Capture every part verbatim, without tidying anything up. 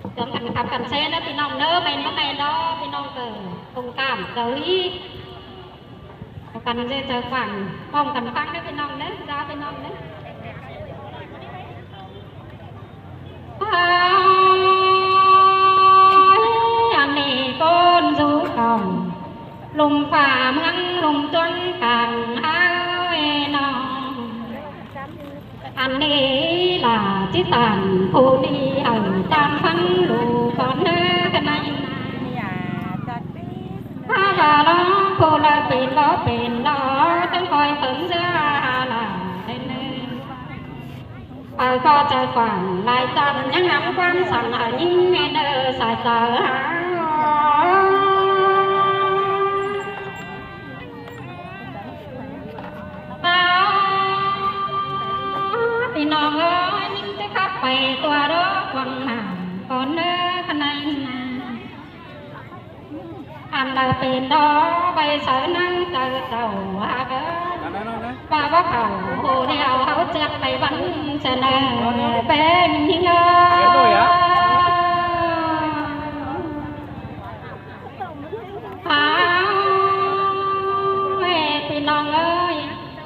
Chóng căn khắp căn xe ꞌnớ ꞌpi ꞌnọng ꞌnớ, ꞌmen báu ꞌmen đó ꞌpi ꞌnọng ꞌcọ thông cảm dau ꞌí. Căn dễ chaư quảng, ꞌpọm căn ꞌphắng ꞌnớ ꞌpi ꞌnọng ꞌnớ, dao ꞌpi ꞌnọng ꞌnớ. Ôi, ăn nỉ ꞌcốn dú khong, ꞌlum phả ꞌmướng ꞌlum ꞌchuôn cang áo ê ꞌnọng. Ăn nỉ lả ꞌchí tản phủ đi hảư tam ꞌphắng ꞌlụk ꞌcốn ꞌnớ ꞌcọ ꞌnị. Hák ꞌva ꞌlống phủ ꞌlạ pên báu pên đó, ꞌtếng khỏi khớng ꞌdứa hả lả ên ꞌnị. Hảư ꞌcọ chaư quảng lai ꞌchăm ꞌnhắng ngắm ꞌquám săng hảư ꞌnhính ên ꞌnớ sai chaư hả. Áo, ꞌpi ꞌnọng ơi, ꞌnhính ꞌchí khắp pay tua đó quảng mảng ꞌcốn ꞌnớ ꞌcọ ꞌnị. Ăn lả pên đó ꞌvạy saư ꞌnăng chaư chảu hả ꞌcọ. ꞌVa báu khảu hô điêu hảư ꞌchưa pay ꞌvắn ꞌsớ ꞌnớ ꞌpéng ꞌnhính ơi. Áo, ê, ꞌpi ꞌnọng ơi,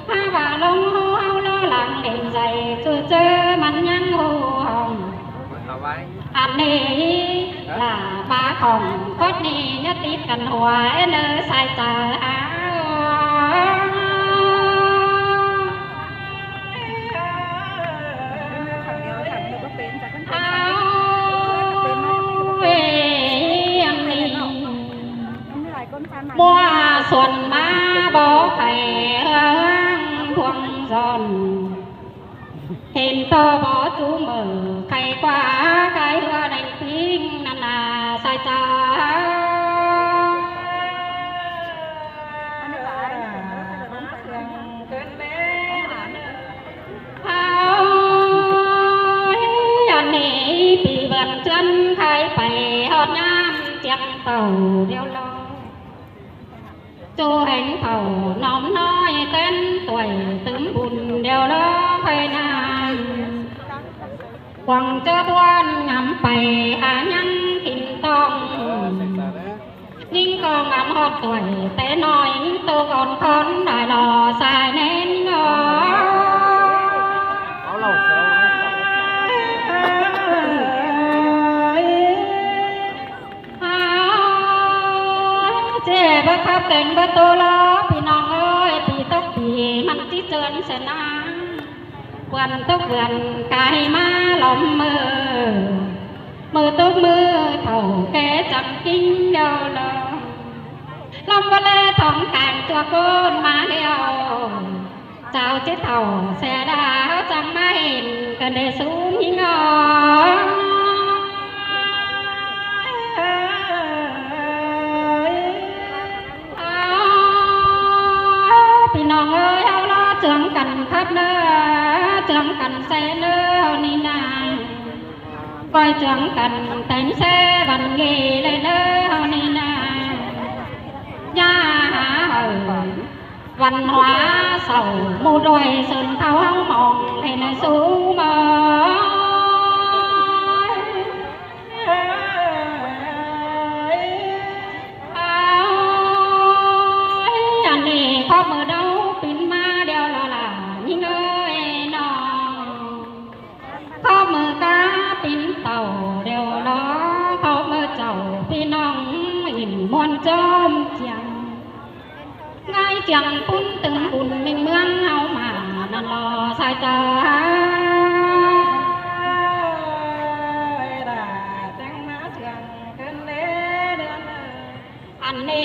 hák ꞌva ꞌlống hô hảư ꞌló lăng đêm dạy, ꞌchư ꞌchớ ꞌmắn ꞌnhắng hô hỏng. Ăn nỉ lả bá khong khót nỉ ꞌnhá tít căn hua ên ꞌnớ sai chaư áo. Áo, ê, ăn nỉ ꞌmua suôn ꞌmá báu khay ꞌhướng thuông son. Hên ꞌtọ báu ꞌchu ꞌmự khay ꞌquá khay ꞌhứa đảy ꞌpính ꞌnặn ꞌnạ sai chaư. Áo, ăn nỉ ꞌpi ꞌvươn ꞌchướn khay pay ꞌhọt ꞌnhám chiêng tảu điêu lo. ꞌChu hên khảu ꞌnọm ꞌnọi ꞌtến tuổi tứm bun điêu ꞌlớ khay ꞌnặn. Quảng ꞌchớ ꞌbuôn ngắm pay hả ꞌnhắng khỉn tong. ꞌNhính ꞌcọ ngắm ꞌhọt tuổi té ꞌnọi ꞌnhính tô ꞌcốn khón đảy lo sai ꞌnến ꞌnớ. Áo, ꞌchí báu khắp téng báu tô lo ꞌpi ꞌnọng ơi, ꞌpi tốc ꞌpi ꞌmắn ꞌchí ꞌchươn ꞌsớ ꞌnăng. Bươn tốc bươn cai ꞌmá lom ꞌmự, ꞌmự tốc ꞌmự thảu ké chắng ꞌkính điêu lo. Lom báu ꞌlé thỏng cang ꞌchua ꞌcốn ꞌmá điêu. Chảu ꞌchí thảu sia đa ꞌháu chắng ꞌmá hên căn đe sú ꞌnhính ơi. Áo, ꞌpi ꞌnọng ơi, ꞌháu ꞌló ꞌchương căn khắp ꞌnớ, ꞌchương căn ꞌsé ꞌnớ ꞌháu ꞌnị ꞌnạ. ꞌCoi ꞌchương căn tén ꞌsé văn nghệ ꞌlẹ ꞌnớ ꞌháu ꞌnị ꞌnạ. ꞌNhá hả hảư văn hóa sảu ꞌmú đuôi sơn thảu ꞌháu mong hên sú ꞌmá. Áo, ăn nỉ khóp ꞌmự đaư pín ꞌmá điêu lo lả ꞌnhính ơi ꞌnọng. Khóp ꞌmự cá pín tảu điêu lo, khóp ꞌmự chảu ꞌpi ꞌnọng ỉn ꞌmuôn ꞌchóm chiêng. ꞌNgai chiêng ꞌpún tứm bun ꞌminh ꞌmướng ꞌháu ꞌmá ꞌnặn lo sai chaư. Ăn nỉ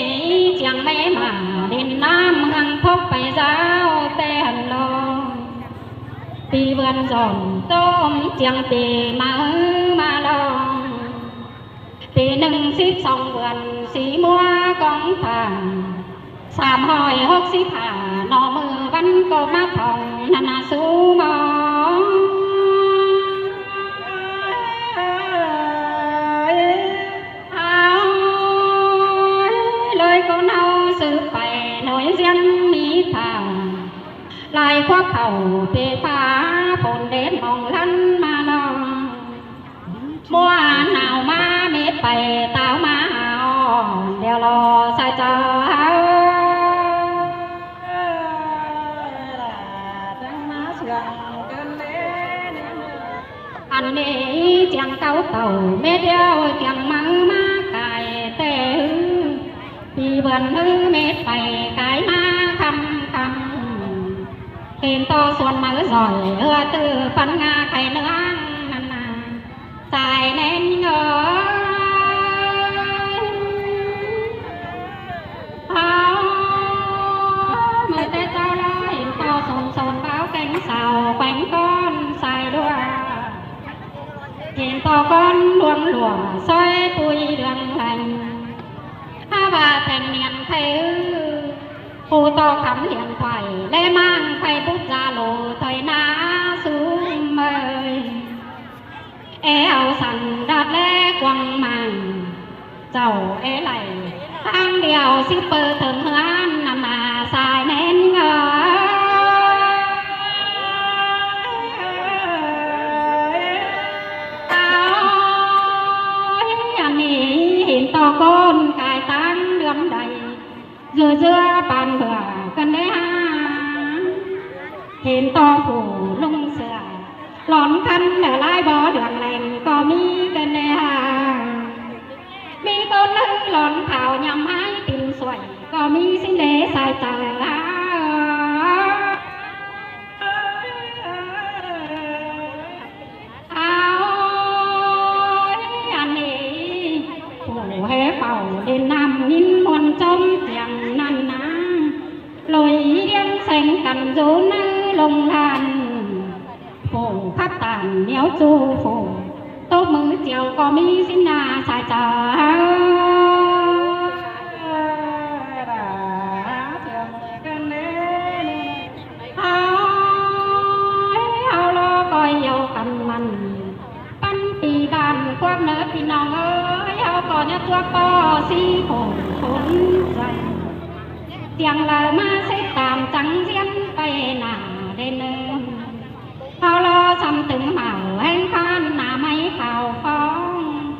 chiêng ꞌmé ꞌmá đin ꞌnặm ꞌhăng phốc pay dao té hăn lo. ꞌPi ꞌvươn dỏn ꞌtôm chiêng ꞌpi ꞌmá ư ꞌmá lo. ꞌPi ꞌnưng síp song ꞌvươn sí ꞌmúa cóng phả. Sam hỏi hốc síp hả ꞌnọ ꞌmự văn ꞌcọ ꞌmá thỏng ꞌnặn ꞌnạ sú ꞌmá. Áo, ꞌlới ꞌcốn ꞌháu sư pay ꞌnọi ꞌdiến ꞌmí phả. Lai khuốp khảu pê phả phôn đét mong lăn ꞌmá lo. ꞌMúa nảo Ải táo má hào, đeo lo sai cho hào. Ăn nê chiang cáu tàu, mết đeo chiang máư má cải tê hư. Vì bươn hư mết phải cái má khăm khăm. Hên to xuân máư giỏi, hưa tư phấn nga khay nương năn nà. Sai nén ngờ. Háo, mười tết cháu lo hên to sồn sồn báo cánh xào quanh con sai đua. Hên to con luông lùa soi pui đường lành. Há bà thanh niên thầy ư. Cô to khắm điện thoại, lẽ mang Facebook Zalo thời na súng mời. Ế háo săn đặt lẽ quăng màng. Chảu ế lạy, hang điêu shipper thơng hưn năn nà sai nén ngờ. Áo, ăn nê hên to con cải táng đưm đảy. Dưa dưa bàn bửa cân đế ha. Hên to phủ lung sửa. Lón khăn lẻ lai bó đường lành có mi cân đế ha. Mi con lư lón thảo nhằm hai tìm xuẩy có mi xin đế sai tờ ha. Áo, ăn nê, phủ hế bảo đến năm nghìn muôn trống tiếng năn nà. Lối điên sánh căn dú nư lông lan. Phủ khắp tàn néo chu phủ. Tốp mứ chiều có mi xin nà sai chào. Háo, háo lo coi yêu căn mặn. Păn pì bàn quốc nớ pì nòng ơi, háo có nhất quốc có si khổ khốn dày. Tiếng lờ ma xếp tạm trắng diễn bay nả đền ơi. Háo lo xăm tứng mạo hén phan nả máy khảo phong.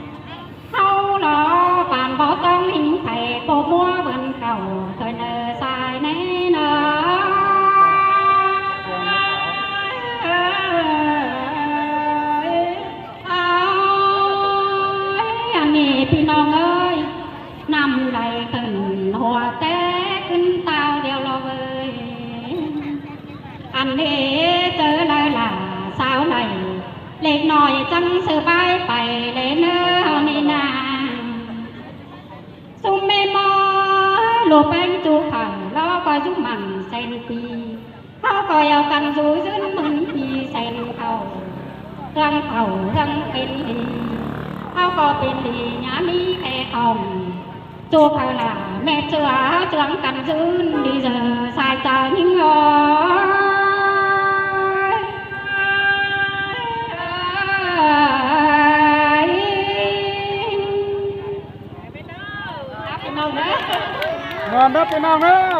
Háo lo bàn bó tóng hính thầy bộ múa vườn cầu thời nờ sai né nờ. Áo, ăn nê pì nòng ơi, năm đảy khửn hùa té khửn tao điêu lo vơi. Ăn nê chớ lai lả sao đảy, lệch nọi chăng sư bái pảy lễ nơ hao nê nà. Sum mê mơ, lô peng chu khẳng lo coi dú mẳng sen pì. Háo coi ao căn dú dưn mưng pì sen khẩu. Răng khẩu răng pên lì. Háo coi pên lì nhá mi khe khòng. Chu khẳng lả mẹ chưa háo chướng căn dưn đi giờ sai chào những ơi. Ngon đắp cái nòng đó.